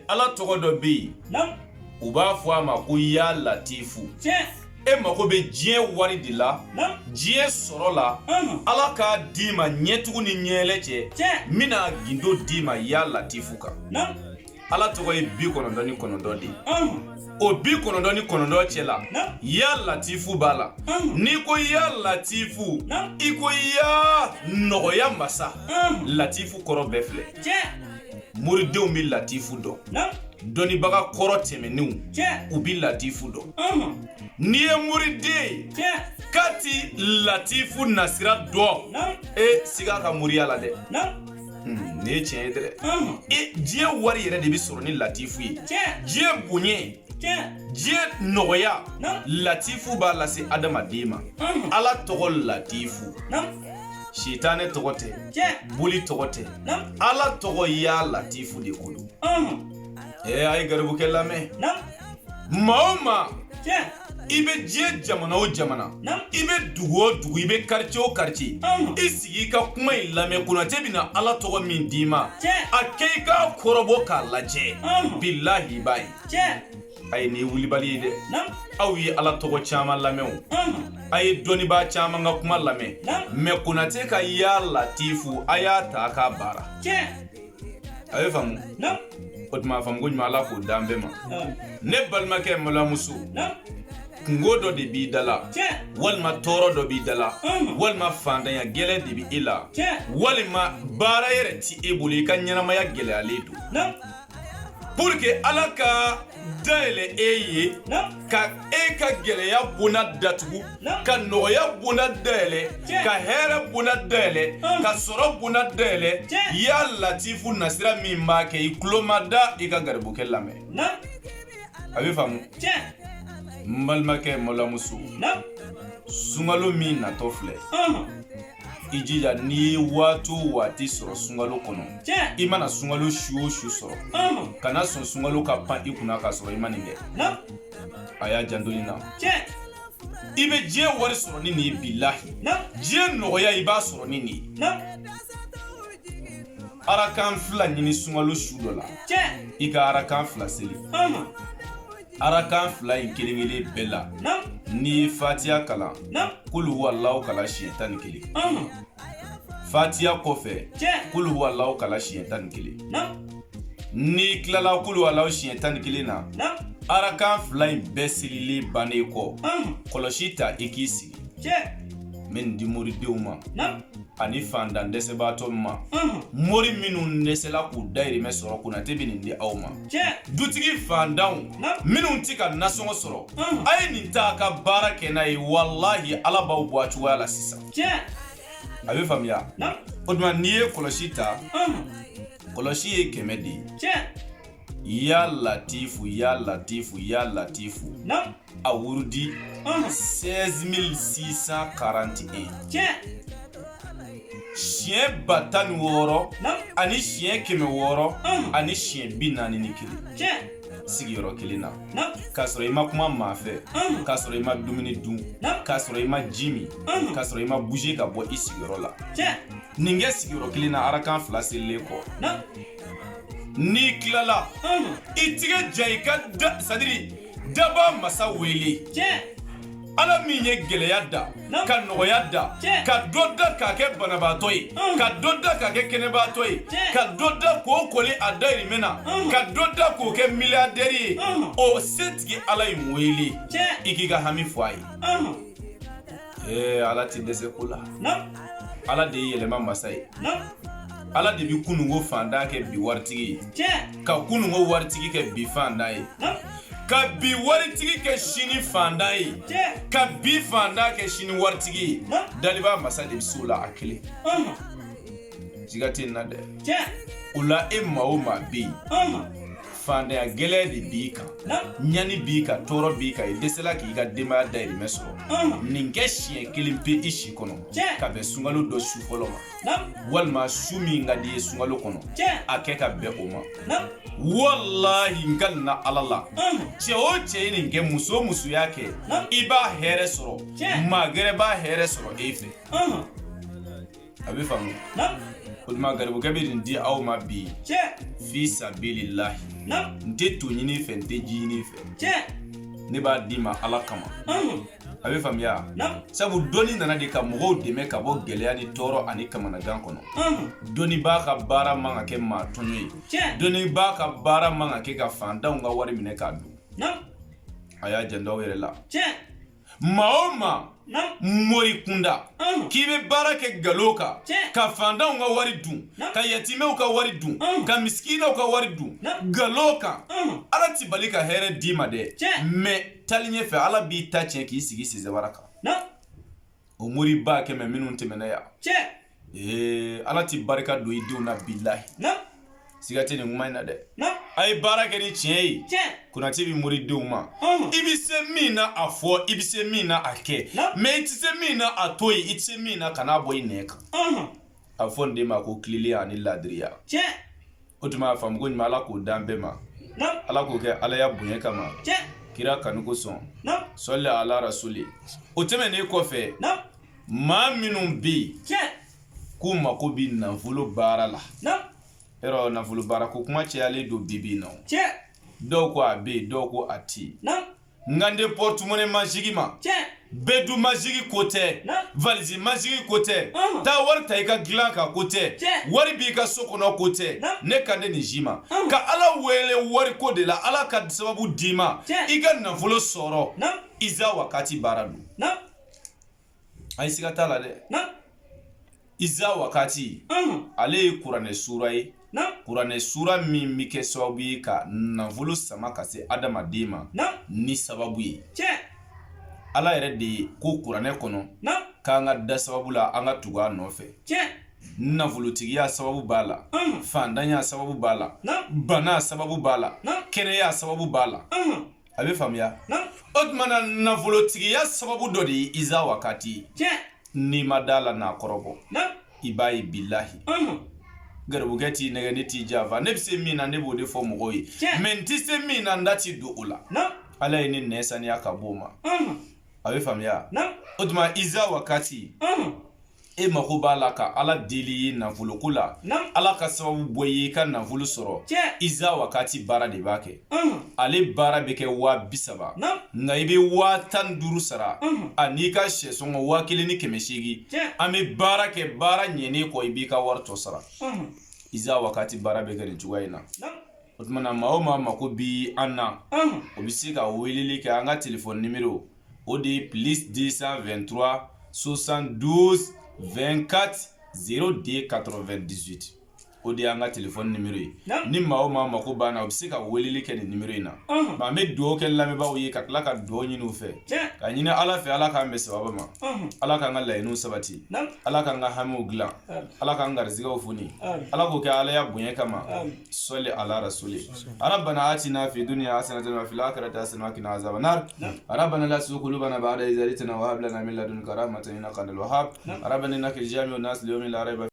Ala tɔgɔ dɔ bɛ yen, u b'a fɔ a ma ko ya latifu. E mago bɛ diɲɛ wari de la, diɲɛ sɔrɔ la, Ala k'a d'i ma ɲɛtugu ni ɲɛyɛlɛ cɛ. N bɛna gindo d'i ma ya latifu kan. Ala tɔgɔ ye 99 de ye. O 99 cɛ la, ya latifu b'a la. N'i ko ya latifu, i ko ya nɔgɔya masa. Latifu kɔrɔ bɛɛ filɛ. Moridenw bɛ latifu dɔn, dɔnnibaga kɔrɔ tɛmɛnenw, u bɛ latifu dɔn. N'i ye moriden ye k'a ti latifu nasira dɔn, e siga ka moriya la dɛ. Nin ye tiɲɛ ye dɛ. E diɲɛ wari yɛrɛ de bɛ sɔrɔ ni latifu ye. Diɲɛ bonya, diɲɛ nɔgɔya, latifu b'a lase adamaden ma. Ala tɔgɔ latifu, sitanɛ tɔgɔ tɛ, boli tɔgɔ tɛ, Ala tɔgɔ ya latifu de ko don. Ee, a ye garibukɛ lamɛn. Maa o maa, i bɛ diɲɛ jamana o jamana, i bɛ dugu o dugu, i bɛ quartier o quartier, i sigi i ka kuma in lamɛn. Konatɛ bɛna Ala tɔgɔ min d'i ma, a kɛ i k'a kɔrɔbɔ k'a lajɛ, bilahi i b'a ye. A ye nin ye wulibali ye dɛ. Aw ye Ala tɔgɔ caman lamɛn o, a ye dɔnnibaa caman ka kuma lamɛn, mais Konatɛ ka ya latifu, a y'a ta k'a baara. A bɛ faamu. O tuma faamu ko ɲuman, Ala k'o d'an bɛɛ ma. Ne balimakɛ, balimamuso, kunko dɔ de b'i da la, walima tɔɔrɔ dɔ b'i da la, walima fantanya gɛlɛn de bɛ e la, walima baara yɛrɛ ti e bolo, i ka ɲɛnamaya gɛlɛyalen don, pour que Ala ka dayɛlɛ e ye ka e ka gɛlɛya bonda datugu, ka nɔgɔya bonda dayɛlɛ, ka hɛrɛ bonda dayɛlɛ, ka sɔrɔ bonda dayɛlɛ, ya latifu nasira min b'a kɛ, i tulo ma da, i ka garibukɛ lamɛn. A bɛ faamu. N balimakɛ, n balimamuso, sunkalo min natɔ filɛ, i jija n'i ye waati o waati sɔrɔ sunkalo kɔnɔ, i mana sunkalo su o su sɔrɔ, kana sɔn sunkalo ka pan i kunna k'a sɔrɔ i ma nin kɛ. A y'a janto nin na. I bɛ diɲɛ wari sɔrɔ ni nin ye, bilahi diɲɛ nɔgɔya, i b'a sɔrɔ ni nin ye. Arakan 2 ɲini sunkalo su dɔ la, i ka arakan 2 seli. Arakan 2 in kelen kelen bɛɛ la, n'i ye fatiya kalan, kulu huwalahu kalan siɲɛ 11. Fatiya kɔfɛ, kulu huwalahu kalan siɲɛ 11. N'i tilala kulu huwalahu siɲɛ 11 na, arakan 2 in bɛɛ selilen bannen kɔ, kɔlɔsi ta, i k'i sigi. N bɛ nin di moridenw ma ani fantan dɛsɛbaatɔ ma, mori minnu dɛsɛla k'u dayirimɛ sɔrɔ. Konatɛ bɛ nin di aw ma. Dutigi fantanw minnu tɛ ka nasɔngɔ sɔrɔ, a ye nin ta ka baara kɛ n'a ye. Walahi, Ala b'aw bɔ a cogoya la sisan. A bɛ faamuya. O tuma n'i ye kɔlɔsi ta, kɔlɔsi ye 100 de ye. Ya latifu, ya latifu, ya latifu, a wurudi 16 641, siɲɛ 16 000 ani siɲɛ 641, sigiyɔrɔ kelen na, k'a sɔrɔ i ma kuma maa fɛ, k'a sɔrɔ i ma dumuni dun, k'a sɔrɔ i ma ji min, k'a sɔrɔ i ma bouger ka bɔ i sigiyɔrɔ la. Nin kɛ sigiyɔrɔ kelen na, arakan 2 selilen kɔ. N'i tilala, i tigɛ ja, i ka da, c'est-à-dire daba masa wele, Ala min ye gɛlɛya da ka nɔgɔya da, ka dɔ da k'a kɛ banabaatɔ ye, ka dɔ da k'a kɛ kɛnɛbaatɔ ye, ka dɔ da k'o koli a dayirimɛ na, ka dɔ da k'o kɛ milliardaire ye, o setigi Ala in wele, i k'i ka hami fɔ a ye. Ee, Ala tɛ dɛsɛ ko la. Ala de ye yɛlɛma masa ye. Ala de bɛ kununko fantan kɛ bi waritigi ye, ka kununko waritigi kɛ bi fantan ye, ka bi waritigi kɛ sini fantan ye, ka bi fantan kɛ sini waritigi ye. Daliba masa de bɛ se o la a kelen, siga tɛ nin na dɛ. O la, e maa o maa bɛ yen, fantanya gɛlɛn de b'i kan, ɲani b'i kan, tɔɔrɔ b'i kan, i dɛsɛla k'i ka denbaya dayirimɛ sɔrɔ, nin kɛ siɲɛ kelen pe i si kɔnɔ, ka bɛn sunkalo dɔ su fɔlɔ ma, walima su min ka di i ye sunkalo kɔnɔ, a kɛ ka bɛn o ma. Walahi, n ka na Ala la, cɛ o cɛ ye nin kɛ, muso o muso y'a kɛ, i b'a hɛrɛ sɔrɔ, maa gɛrɛ b'a hɛrɛ sɔrɔ e fɛ. A bɛ faamu. O tuma garibukɛ bɛ nin di aw ma bi fi sabililahi. N tɛ to ɲini fɛ, n tɛ ji ɲini fɛ, ne b'a d'i ma Ala kama. A bɛ faamuya, sabu dɔnni nana de ka mɔgɔw dɛmɛ ka bɔ gɛlɛya ni tɔɔrɔ ani kamanagan kɔnɔ. Dɔnnibaa ka baara man ka kɛ maa tɔɲɔ ye, dɔnnibaa ka baara man ka kɛ ka fantanw ka wari minɛ k'a dun. A y'a janto aw yɛrɛ la. Maa o maa mori kunda k'i bɛ baara kɛ nkalon kan, ka fantanw ka wari dun, ka yatimɛw ka wari dun, ka misikinaw ka wari dun nkalon kan, Ala ti bali ka hɛrɛ d'i ma dɛ, mais taali ɲɛfɛ Ala b'i ta tiɲɛ k'i sigi sensabara kan. O moriba kɛmɛ minnu tɛmɛna yan, ee, Ala ti barika don i denw na, bilahi. Siga tɛ nin kuma in na dɛ. A ye baara kɛ ni tiɲɛ ye. Konate bɛ moridenw ma, i bɛ se min na a fɔ, i bɛ se min na a kɛ, mais i tɛ se min na a to yen, i tɛ se min na kan'a bɔ i nɛn kan. A bɛ fɔ nin de ma ko tilennenya ani laadiriya. O tuma a faamuko ɲuman, Ala k'o d'an bɛɛ ma. Ala k'o kɛ Alaya bonya kama, kira kanu kosɔn, sɔli ala rasuli. O tɛmɛnen kɔfɛ, maa minnu bɛ yen k'u mako bɛ nafolo baara la, yɔrɔ nafolo baara ko kuma cayalen don bi bi in na. Dɔw ko a bɛ yen, dɔw ko a tɛ yen. N kan tɛ porte-monnaie magique ma, bedu magique ko tɛ, valise magique ko tɛ, taa wari ta i ka dilan kan ko tɛ, wari b'i ka so kɔnɔ ko tɛ. Ne kan tɛ nin si ma. Ka Ala wele wariko de la, Ala ka sababu d'i ma i ka nafolo sɔrɔ, iza wakati baara don. Ayi, siga t'a la dɛ. Iza wakati, ale ye kuranɛ sura ye, kuranɛ sura min bɛ kɛ sababu ye ka nafolo sama ka se adamaden ma ni sababu ye. Ala yɛrɛ de ye ko kuranɛ kɔnɔ k'an ka da sababu la, an ka tugu a nɔfɛ. Nafolotigiya sababu b'a la, fantanya sababu b'a la, bana sababu b'a la, kɛnɛya sababu b'a la. A bɛ faamuya. O tuma na nafolotigiya sababu dɔ de ye iza wakati. N'i ma da la n'a kɔrɔbɔ, i b'a ye, bilahi, garibukɛ t'i nɛgɛ, ne t'i janfa. Ne bɛ se min na, ne b'o de fɔ mɔgɔw ye, mais n tɛ se min na, n da ti don o la. Ala ye ne nɛn saniya ka bɔ o ma. A bɛ faamuya. O tuma iza wakati, e mako b'a la ka Ala deli ye nafoloko la, Ala ka sababu bɔ i ye i ka nafolo sɔrɔ, iza wakati baara de b'a kɛ. Ale baara bɛ kɛ 30 000, nka i bɛ 15 000 sara ani ka sɛsɔngɔ 1800. An bɛ baara kɛ, baara ɲɛnen kɔ, i b'i ka wari tɔ sara. Iza wakati baara bɛ kɛ nin cogoya in na. O tuma na maa o maa mako bi an na, o bɛ se ka weleli kɛ an ka téléphone numéro, o de ye plus 223 72 24 02 98. O de y'an ka téléphone numéro ye. Ni maa o maa mako b'an na, o bɛ se ka weleli kɛ nin numéro in na. An bɛ dugawu kɛ lamɛnbaaw ye, ka tila ka dugawu ɲini u fɛ, ka ɲini Ala fɛ, Ala k'an bɛn sababa ma, Ala k'an ka laɲiniw sabati, Ala k'an ka hamiw dilan, Ala k'an garisɛgɛw foni, Ala k'o kɛ Alaya bonya kama, sɔli ala rasuli. Rabbana atina fi dunya hasanatan wa fil akhirati hasanatan wa qina azaban nar. Rabbana la tuzigh qulubana ba'da idh hadaytana wa hab lana min ladunka rahmatan innaka antal wahhab. Rabbana innaka jami'un nas li yawmin la rayba.